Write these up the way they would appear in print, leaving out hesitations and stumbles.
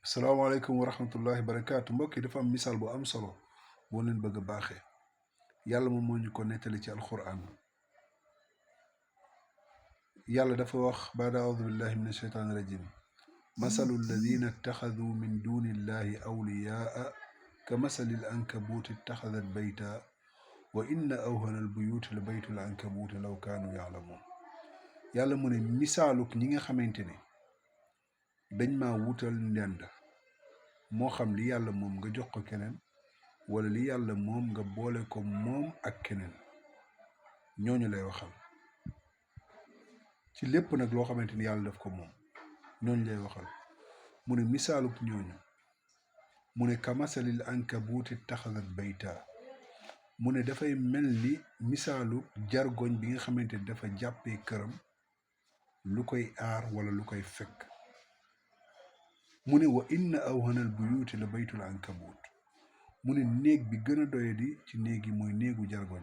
salaamaaleykum wa rahmatullahi barakaatu mbokk yi dafa am misaal bu am solo boo leen bëgg a baaxee yàlla moom moo ñu ko nettali ci alquran. yàlla dafa wax baada audu billahi min asheytaani rajim masalu alladina ittaxadu min duni illahi awliyaa ka masali l ankabuuti ittaxadat bayta wa inna awhana al buyuuti la baytu l ankabuuti law kaanu yaalamuun. yàlla mu ne misaaluk ñi nga xamante ne dañ maa wutal ndend, moo xam li yàlla moom nga jox ko keneen wala li yàlla moom nga boole ko moom ak keneen, ñooñu lay waxal ci lépp nag loo xamante ni yàlla daf ko moom, ñooñu lay waxal. mu ne misaaluk ñooñu mu ne kamasalil ankabuuti taxadat bayta, mu ne dafay mel ni misaalu jargoñ bi nga xamante ni dafa jàppee këram lu koy aar wala lu koy fekk. mu ne wa inna awhanal buyuuti la baytul ankabuut, mu ne néeg bi gën a doyadi ci néeg yi mooy néegu jargoñ.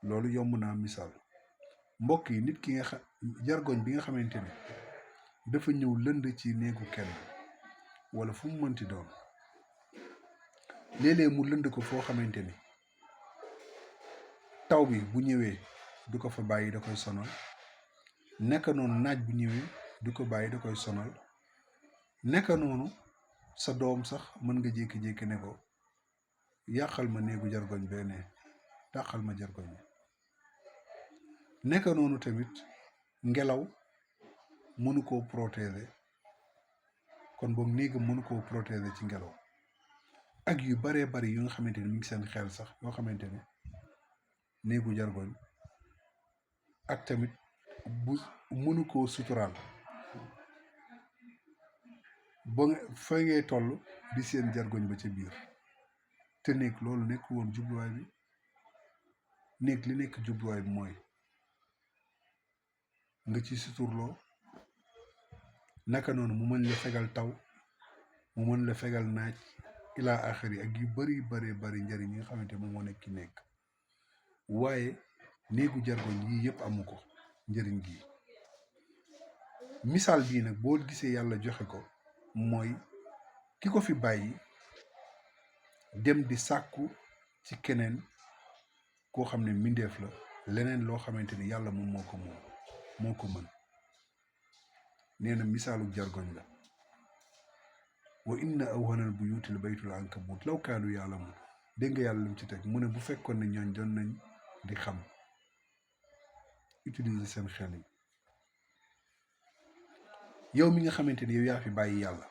loolu yomb naa misaal mbokk yi. nit ki nga jargoñ bi nga xamante ne dafa ñëw lënd ci néegu kenn wala fu mu mënti doon, léeg-léeg mu lënd ko foo xamante ni taw bi bu ñëwee du ko fa bàyyi, da koy sonal. naka noonu naaj bu ñëwee du ko bàyyi, da koy sonal. naka noonu sa doom sax mën nga jékki-jékki ne ko yàqal ma néegu jargoñ benn, dàqal ma jargoñ. naka noonu tamit ngelaw mënu koo protéger, kon boog néegam mënu koo protéger ci ngelaw ak yu baree bari yu nga xamante ni mi ngi seen xel sax, yoo xamante ne néegu jargoñ ak tamit bu mënu koo suturaal ba nga fa ngay toll di seen jargoñ ba ca biir. te néeg loolu nekk woon jubluwaay bi. néeg li nekk jubluwaay bi mooy nga ci suturloo, naka noonu mu mën la fegal taw, mu mën la fegal naaj ilaa axiri ak yu bari njëriñ yi nga xamante moom moo nekk ki nekk. waaye néegu jargoñ yii yëpp amu ko njëriñ gi. misaal bii nag boo gisee yàlla joxe ko mooy ki ko fi bàyyi dem di sàkku ci keneen koo xam ne mbindeef la, leneen loo xamante ni yàlla moom moo ko mën. nee na misaalu jargoñ la. wa inna awhanal buyuuti la baytul ankabuut law kaanu yaalamuun. dégg nga yàlla lim ci teg mu ne bu fekkoon ne ñooñ doon nañ di xam, utiliser seen xel yi. yow mi nga xamante ni yow yaa fi bàyyi yàlla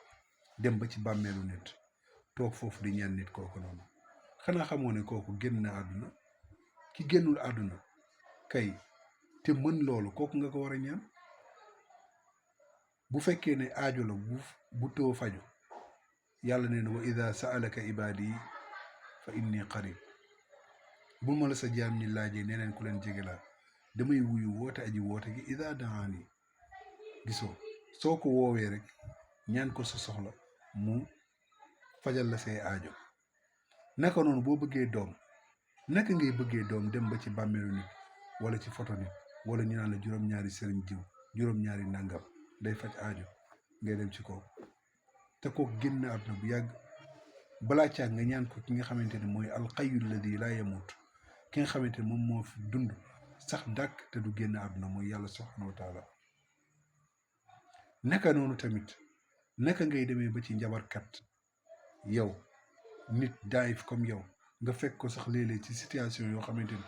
dem ba ci bàmmeelu nit toog foofu di ñaan nit kooku noonu, xanaa xamoo ne kooku génn na àdduna? ki génnul àdduna kay te mën loolu, kooku nga ko war a ñaan. bu fekkee ne aajo la bu too faju, yàlla nee na wa ida saalaka ibaadi fa inni qarib. bu ma la sa jaam ñi laajee nee neen ku leen jege laa, damay wuyu woote aji woote gi ida daani. gisoo, soo ko woowee rek ñaan ko sa soxla mu fajal la say aajo. naka noonu boo bëggee doom, naka ngay bëggee doom dem ba ci bàmmeelu nit wala ci photo nit wala ñu naan la juróom-ñaari sëriñ jiw, juróom-ñaari nangam day faj aajo, ngay dem ci kooku te kooku génn àdduna bu yàgg. balaa caag nga ñaan ko ki nga xamante ne mooy alxayu alladi laa yamut, ki nga xamante ne moom moo fi dund sax dàkk te du génn àdduna, mooy yàlla subhanahu wa taala. naka noonu tamit naka ngay demee ba ci njabarkat, yow nit daayif comme yow nga fekk ko sax léeg-léeg ci situation yoo xamante ni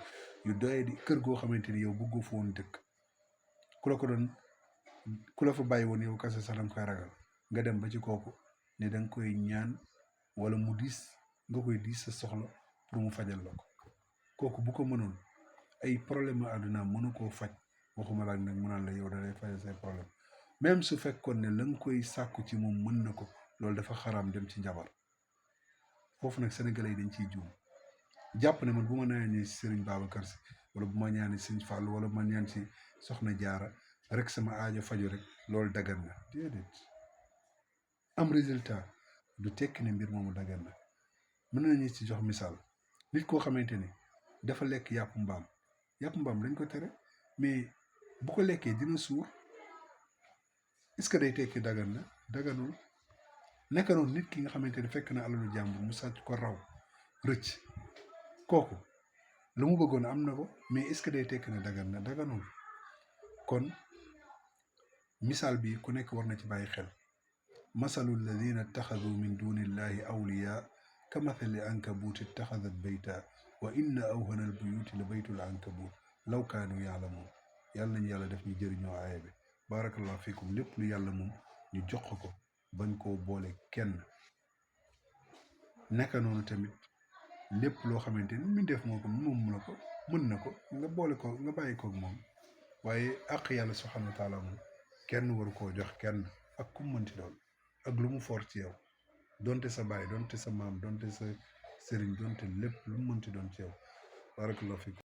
yu doye di kër goo xamante ni yow bëggoo fa woon dëkk, ku la fa bàyyi woon yow kase sax danga koy ragal, nga dem ba ci kooku ne danga koy ñaan wala mu diis nga koy diis sa soxla pour mu fajal la ko. kooku bu ko mënoon ay problème àdduna mënu koo faj, waxuma laak nag mu naan la yow da lay fajal say problème. même su fekkoon ne la nga koy sàkku ci moom mën na ko, loolu dafa xaraam dem ci njabar. foofu nag sénégalais yi dañ ciy juum, jàpp ne man bu ma ñaanee si Serigne Babacar Sy wala bu ma ñaanee si Serigne Fallou wala bu ma ñaan si Soxna Jaara rek sama aajo faju rek, loolu dagan na. déedéet, am résultat du tekki ne mbir moomu dagan na. mën nañu ci jox misaal, nit koo xamante ne dafa lekk yàpp mbaam dañ ko tere, mais bu ko lekkee dina suur. est-ce que day tekki dagan na? daganul. naka noonu nit ki nga xamante ne fekk na alalu jàmbur mu sàcc ko raw rëcc kooku lu mu bëggoon am na ko, mais est-ce que day tekk ne dagan na daganul. kon misaal bi ku nekk war na ci bàyyi xel. masalu alladina ittaxadu min dunillahi awliya ka mathali ankabut ittaxadat bayta wa inna awhana albuyuti la baytul ankabut law kaanu yaalamuun. yàlla nañu yàlla def ñu jëriñoo aaya bi. barakallahu fikum. lépp lu yàlla moom ñu jox ko bañ koo boole kenn. naka noonu tamit lépp loo xamante ni mi def moo ko moom la ko mën na ko nga boole ko nga bàyyi koog moom. waaye àq yàlla subhanahu wa taala moom kenn waru koo jox kenn ak ku mu mënti doon ak lu mu for ci yow, donte sa baay donte sa maam donte sa sëriñ donte lépp lu mu mënti doon ci yow. barakallahu fikum.